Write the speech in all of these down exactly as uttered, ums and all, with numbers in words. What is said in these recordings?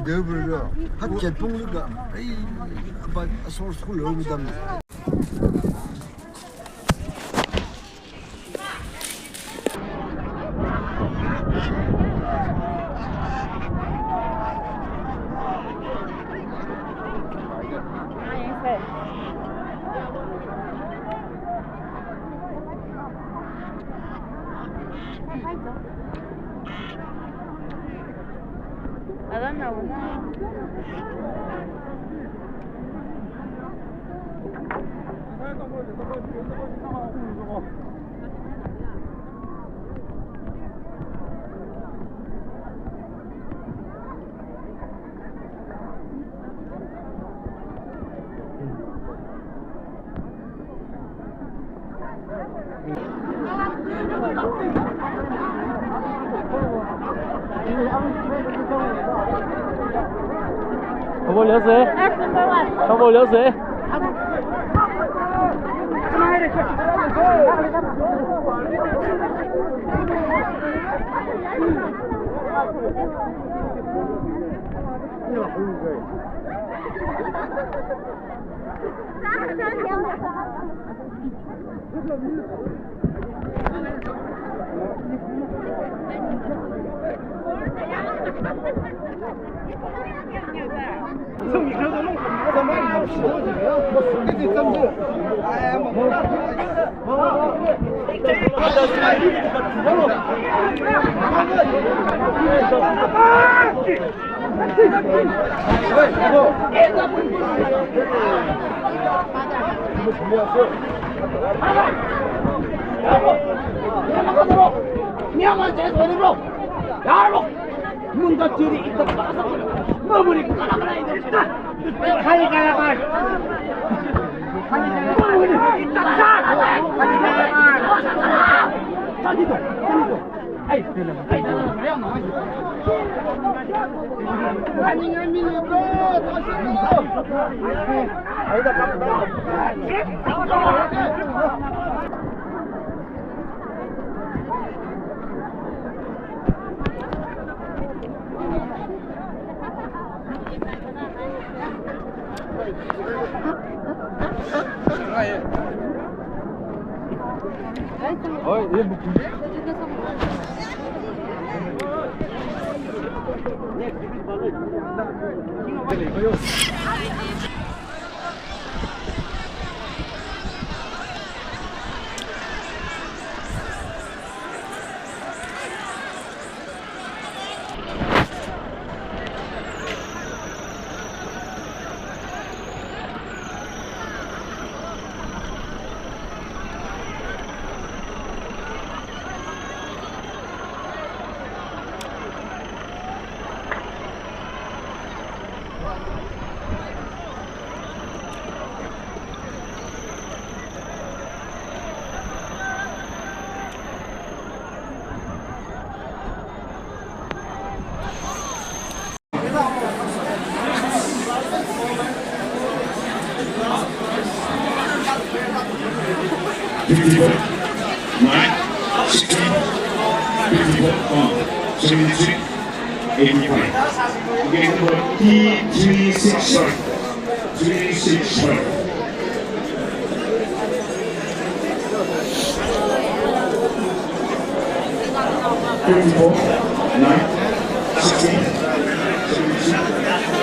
Debra, hat jet pung lika, ai, abat asor school lo madam. Number one. Fifty-four, nine, sixteen, fifty-four, one, seventy-three, eighty-five. Okay, number T three six five. Three six five. Fifty-four, nine, sixteen, seventy-three,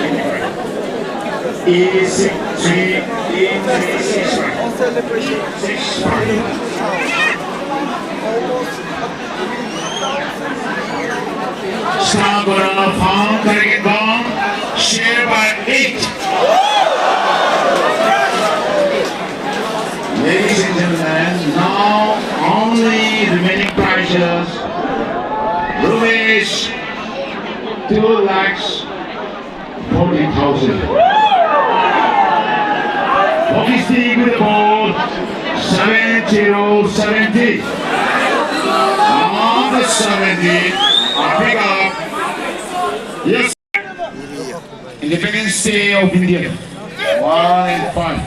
eighty-five. Eighty-six, three, eight, three, six, five. Six, five. Star Gora Farm Karigin Bam, share by eight. Ladies and gentlemen, now only remaining prizes, rupees two lakhs forty thousand. Walking stick with the ball, seven zero seventy. On the seventy, a pick up. Yes. Independence Day of India. One and five.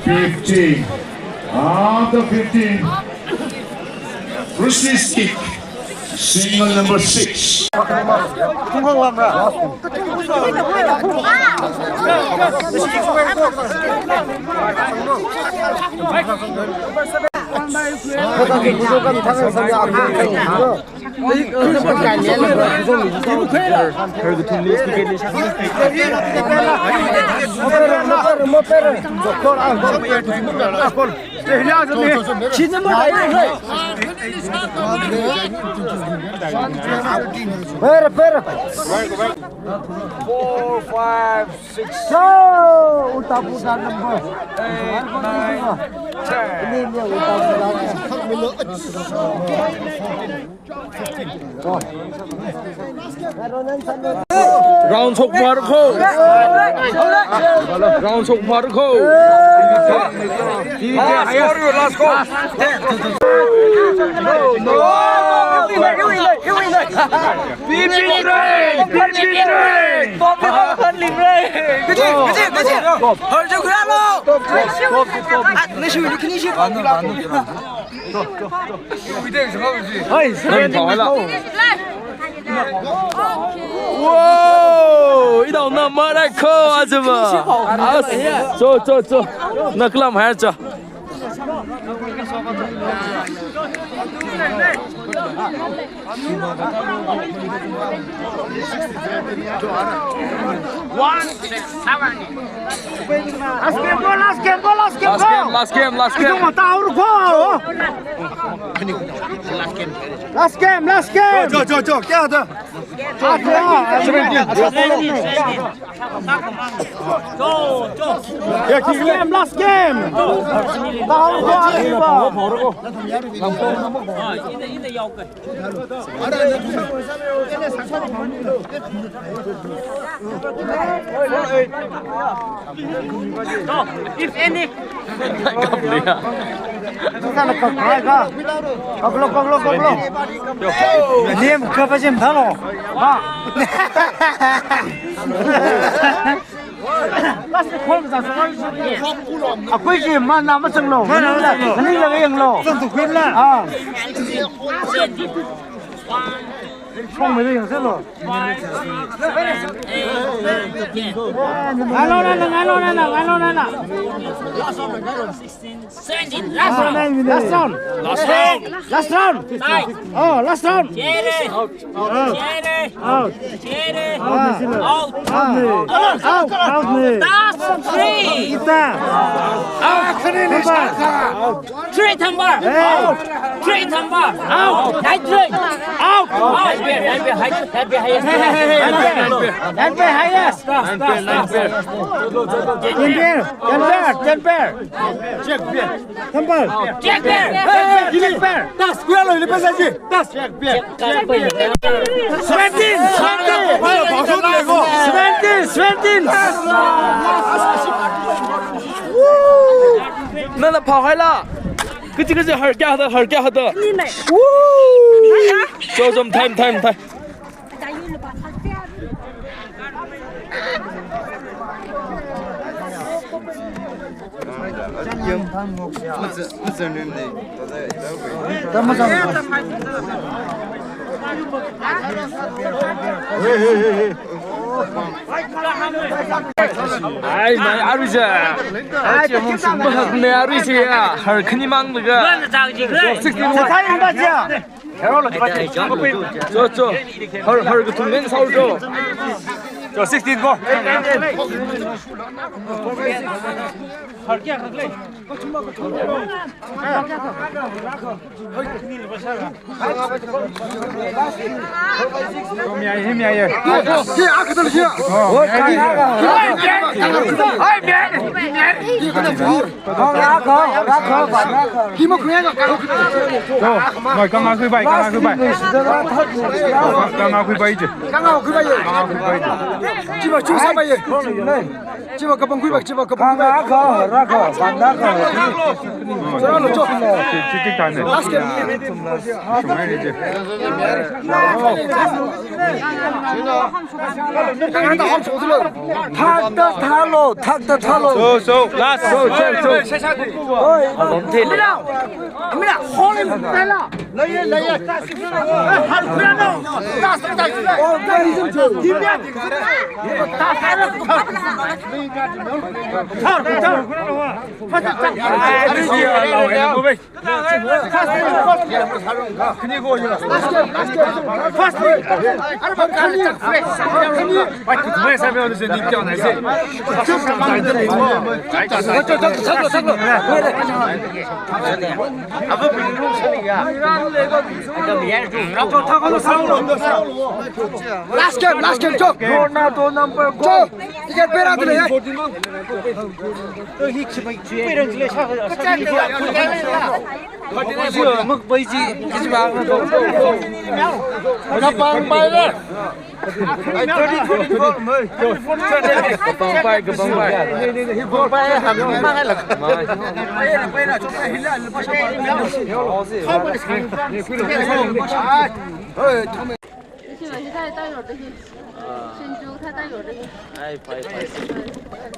Fifteen. After fifteen. Rushni's kick. Single number six. Pera, pera. Four, five, six. Go! Uta, uta number. Eight, nine, ten. Ini, ini, uta, uta. Round shok marko. Round shok marko. Last score, last score. Bibi Ray, Bibi Ray. Kajik, kajik, kajik. Harju kura lo. At, nashi wili kini shi. Hai, nang thaw la. Wow, idao na marai ko ajaba. As, cho, cho, cho. Naklam hai cha. One, seven. Last game, go, last game, go, last game, go. Last game, last game, last game. Last game, last game. Cho, cho, cho, cho. Kya tha? Last game, last game. If any. Kap liya. Kap lo, kap lo, kap lo. Name kapa jim thalo. Ha. Akui ji mana masanglo. Mana masanglo. Nani la yanglo. Sang tu kun la. Ah. Kong me yang selo. Ngalo na, ngalo na, ngalo na. Seventeen. Last round. Last round. Last round. Last round. Nine. Oh, last round. Chere. Out. Chere. Out. Chere. Out. Out. Out. Out. Out. Last three. Ita. Out. Three number. Hey. Out. Three number. Out. Nine three. Out. Out. Nine pair. Nine pair. High, nine pair highest. Hey, hey, hey, hey. Nine pair. Nine pair highest. Nine pair. Nine pair. Ten pair. Ten pair. Ten pair. Check pair. Ten pair. Check pair. Hey, hey, ten pair. Tas, kuya lo, ini pesa ji. Tas. Check pair. Check pair. Seventeen. Seventeen. Seventeen. Seventeen. Woo! Nana phao hai la. Kachi kachi har kya hada, har kya hada. Ni nai. Woo! Show some time, time, time. Ai, nai, arui ja. Ai, mahak ne arui ja. Har khani mang daga. Sixteen. Cho, cho. Har, har kathum neng sao cho. Cho, sixteen ko. Him ya, him ya, ya. Kanga khui bai, kanga khui bai. Kanga khui bai je. Kanga khui bai je. Kanga khui bai je. Chiba chu sa bai je. Chiba kapang khui bai, chiba kapang khui bai. Kanga kha, ra kha, banda kha. Chara lo cho. Chi, chi, chi, chi, chi. Last game. Shumai je. Thakta thalo, thakta thalo. So, so, last. So, so, so. Oi. Amina, amina, hold him, Bella. Last game, last game, go. Ronaldo number go. Ticket pera dile ya. Mukbai ji, kijiba. Kapang pai le. Kapang pai, kapang pai. Kapang pai, kapang pai. Ishi ma hithai thai yorda hi. Shinju thai thai yorda hi. Ai, pai, pai.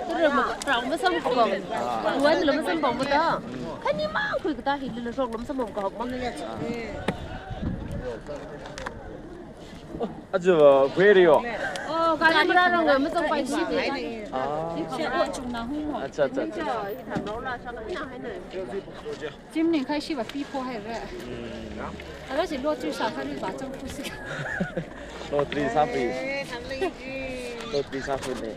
Tura ma, rao masamphang. Wan la masamphang mada. Khani mang khui kathā hili la shok la masamphang kahak mang. Aja, where you? Oh, kala mara rong masamphang shi. Ah. Acha, acha, acha. Hi tham rao la shang na hai na. Jim ning khai shiva pi pho hai re. Ara si lottery sākha riva chang phusi. Lottery sāphi. Lottery sāphi ne.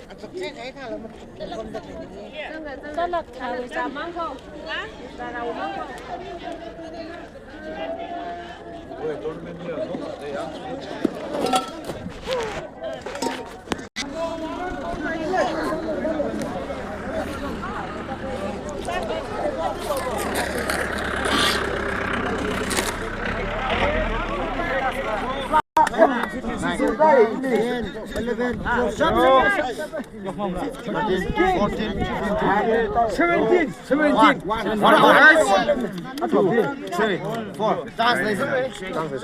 Chalak tha le cha mang kho. Seventeen. Seventeen. One. One. One. Two. Three. Four. Chance lei. Chance lei.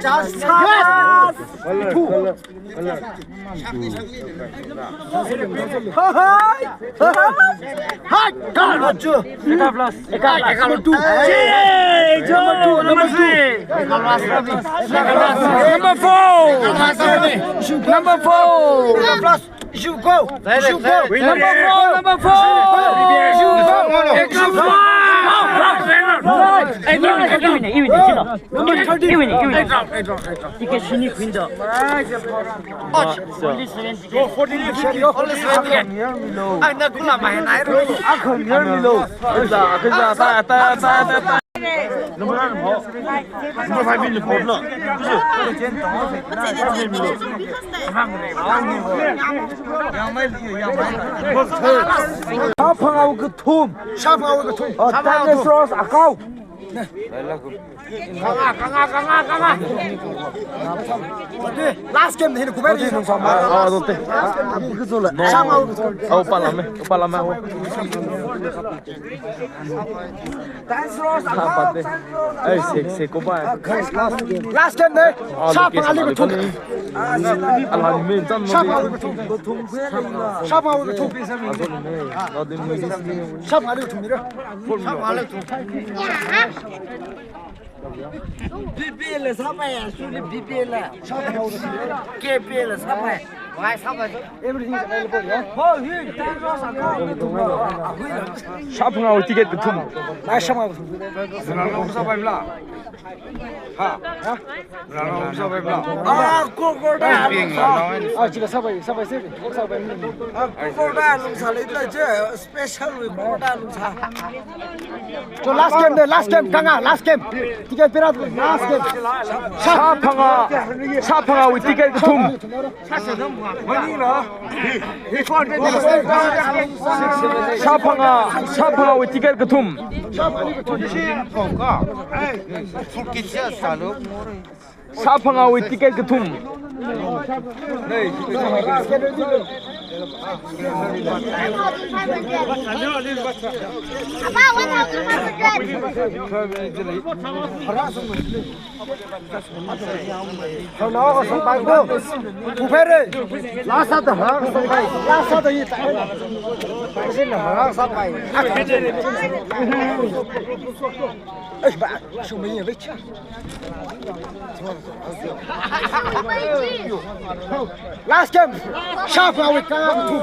Chance. Chance. Two. Hai. Hai. Eka plus. Eka plus. Eka plus. Two. Hey, Joe, number three. Number four. Number four. Eka plus. You go. You go. Number four, number four. You go. Number thirty. Iwini, iwini, chino. Number thirty. Iwini, iwini. Ticket shini khuida. Only seven ticket. Only seven ticket. Ai, na kula mai nai ro. Akha mirmilo. Akha, akha, ta, ta, ta, ta, ta. Number five in the problem. Shāphangawui kathum. Shāphangawui kathum. Oh, Dinosaurs akha. Last game hi kubai ni. Ah, ah, dote. Shāphangawui kathum. Oh, palame, palame. Dinosaurs akha. Ai, se, se, ko ba. Last game ne. Shāphangawui kathum. Ala ni men tan. Shāphangawui kathum. Shāphangawui kathum. Shāphangawui kathum mira. Shāphangawui kathum. B P L sāpai, actually B P L. K P L sāpai. Why sāpai? Everything is available, yeah? Shāphangawui ticket kathum. Why shāphangawui kathum? Sāpai la. Ha? Ha? Rano sāpai bla. Ah, crocodile. Ah, chila sāpai, sāpai se, sāpai. Ah, crocodile lungsā leila je, special crocodile lungsā. So last game de, last game, kanga, last game. Ticket pira, last game. Shāphanga, Shāphangawui ticket kathum. Shāphanga, Shāphangawui ticket kathum. Shāphangawui ticket kathum. Apa, one thousand five hundred. Hello, so bye, go. Kuphere. Last at the heart. Last at the heart. Eish, ba, shumai ya, wait. Last game. Sharp, we come.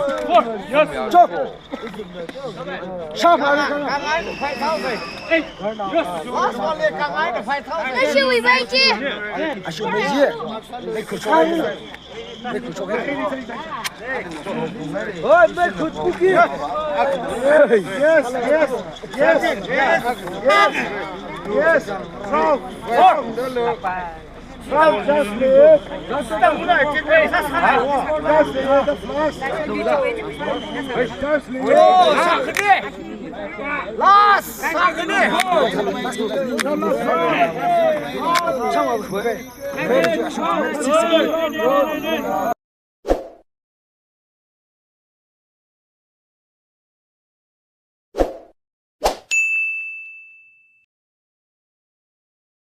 Chop. Sharp, we come. Last one, we come. Eish, we wait. Eish, we wait. Oi, meikhut buki. Yes, yes, yes, yes, yes. Go, go. Go, just leave. Just leave the flash. Just leave. Last.